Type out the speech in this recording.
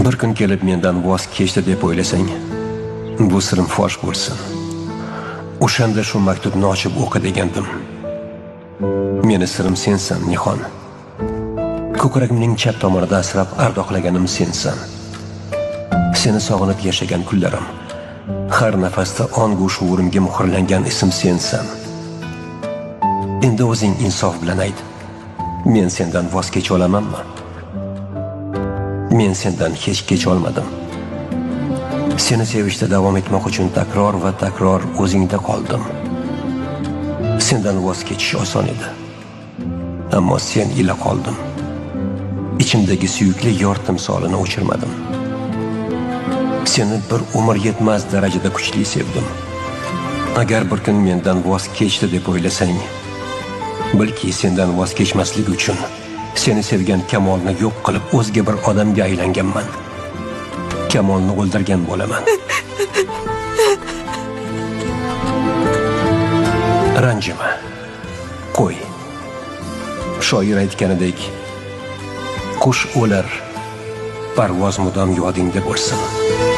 Bir kun kelib mendan voz kechdi deb o'ylasang, bu sirim fosh bo'lsin. O'shanda shu maktubni ochib o'qi degandim. Meni sirim sensan, Nihon. Ko'kragimning chap tomonida asrab ardoqlaganim sensan. Seni sog'inib yashagan kunlarim, har nafasda ongu shuurimga muhrlangan ism sensan. Endi o'zing insof bilan ayt. Men sendan voz kecha olamanmi? Men sendan hech kecha olmadim. Seni sevishda davom etmoq uchun takror va takror o'zingda qoldim. Sendan voz kechish oson edi. Ammo sen ila qoldim. Ichimdagi suyukli yor timsolini o'chirmadim. Seni bir umr yetmas darajada kuchli sevdim. Agar bir kun mendan voz kechdi deb o'ylasang, bilki sendan voz kechmaslik uchun seni sevgan Kamolni yo'q qilib o'zga bir odamga aylanganman. Kamolni o'ldirgan bo'laman. Ranjima. Qo'y. Shoir aytganidek, qush o'lar, parvoz mudom yodingda bo'lsin.